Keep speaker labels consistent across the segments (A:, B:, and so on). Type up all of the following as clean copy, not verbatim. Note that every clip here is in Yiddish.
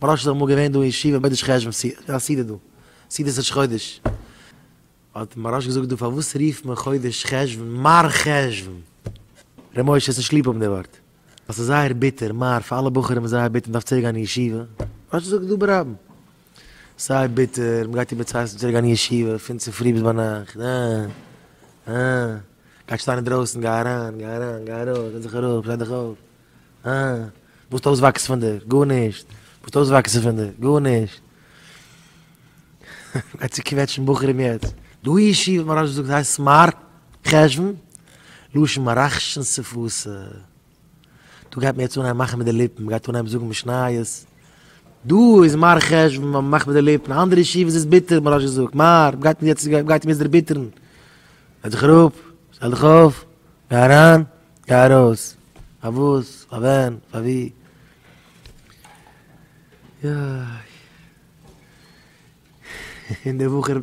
A: מוהרא"ש איז אמאל געווען דא אין ישיבה חודש חשוון, א סעודה דא, סעודת ראש חודש, האט מוהרא"ש געזאגט דא פארוואס רופט מען חודש חשוון מר חשוון? ר' משה וועסט נישט ליב האבן די ווארט, ווייל ס'איז זייער ביטער, מר, פאר אלע בחורים איז זייער ביטער, מ'דארף צוריק גיין אין ישיבה, מוהרא"ש זאגט דא ברבים, זייער ביטער, מ'גייט איבער צייט צוריק גיין אין ישיבה, פון צופרי ביז ביינאכט, אה, אה, גייט שטיין אינדרויסן, גיי אריין, גיי אריין, גיי ארויס, זעץ זיך אראפ, שטיי דיך אויף. אה, וואס אויסוואקסן פון דיר? גארנישט. וואס אויסוואקסן פון דיר? גארנישט. גייט צו קוועטשן בחורים יעצט. דא אין ישיבה האט מוהרא"ש געזאגט הייסט מר חשוון, לשון מרחשן שפתי. דא גייט מען יעצט אנהייבן מאכן מיט די ליפן, מ'גייט אנהייבן זאגן משניות. דא איז מר חשוון, מען מאכט מיט די ליפן. אנדערע ישיבות איז ביטער, האט מוהרא"ש געזאגט. מר, מ'גייט יעצט, מ'גייט אים יעצט דערביטערן. זעץ זיך אראפ, שטעל דיך אויף, גיי אריין. גיי ארויס! פארוואס? פאר ווען? פאר ווי? יוי. און דער בחור,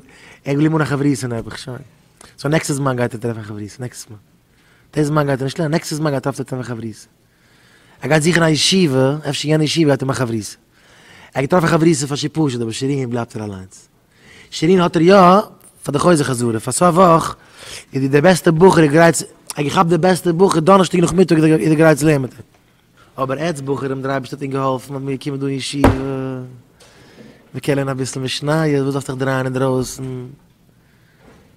A: ער געבליבן אן א חברותא נעבעך, שוין. so נעקסטע זמן גייט ער טרעפן א חברותא, נעקסטע זמן. די זמן גייט ער נישט לערנען, נעקסטע זמן גייט ער טרעפן א חברותא. ער גייט זוכן א ישיבה, אפשר יענע ישיבה גייט האבן א חברותא. ער האט געטראפן א חברותא פאר שיעור פשוט, אבער שיעורים בלייבט ער אליינס. שיעורים האט ער יא פאר די חוזר חזרה, פאר סוף וואך איז די בעסטע בחור איז גרייט, ער האט געכאפט די בעסטע בחור דאנערשטאג נאכמיטאג איז ער גרייט צו לערנען מיט אים. אבער עטץ בחורים דער אייבערשטער האט ענק געהאלפן אז מיר קומען דא אין ישיבה, מיר קען לערנען אביסל משניות, וואס דארפסט דיך דרייען אינדרויסן, וואס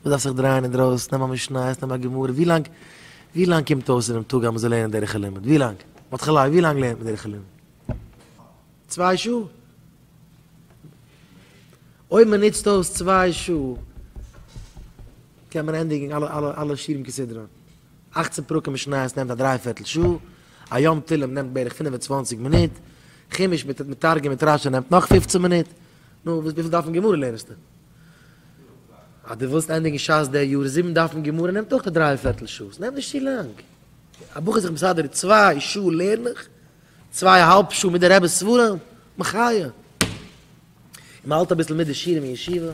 A: דארפסט זיך דרייען אינדרויסן, נעם א משניות, נעם א גמרא, ווי לאנג, ווי לאנג קומט אויס אינעם טאג אז מען זאל לערנען דרך הלימוד, ווי לאנג? מרדכי לייב, ווי לאנג לערנט מען דרך הלימוד? צוויי שעה? אויב מען נוצט אויס צוויי שעה קען מען ענדיגן אלע אלע אלע שיעורים כסדרן. אכצן פרקים משניות נעמט א דריי פערטל שעה, א יום תהלים נעמט בערך 25 מינוט, חומש מיט מיט תרגום מיט רשי נעמט נאך 15 מינוט. נו, וואס וויפיל דפים גמרא לערנסטו? אז דו ווילסט ענדיגן שס די יאר זיבן דפים גמרא נעמט אויך א דריי פערטל שעה, ס'נעמט נישט צו לאנג. א בחור איז זיך מסדר צוויי שעה לערן איך, צוויי א האלב שעה מיט די רבי'ס ספרים, מחיה. און מען האלט אביסל מיט די שיעורים אין ישיבה.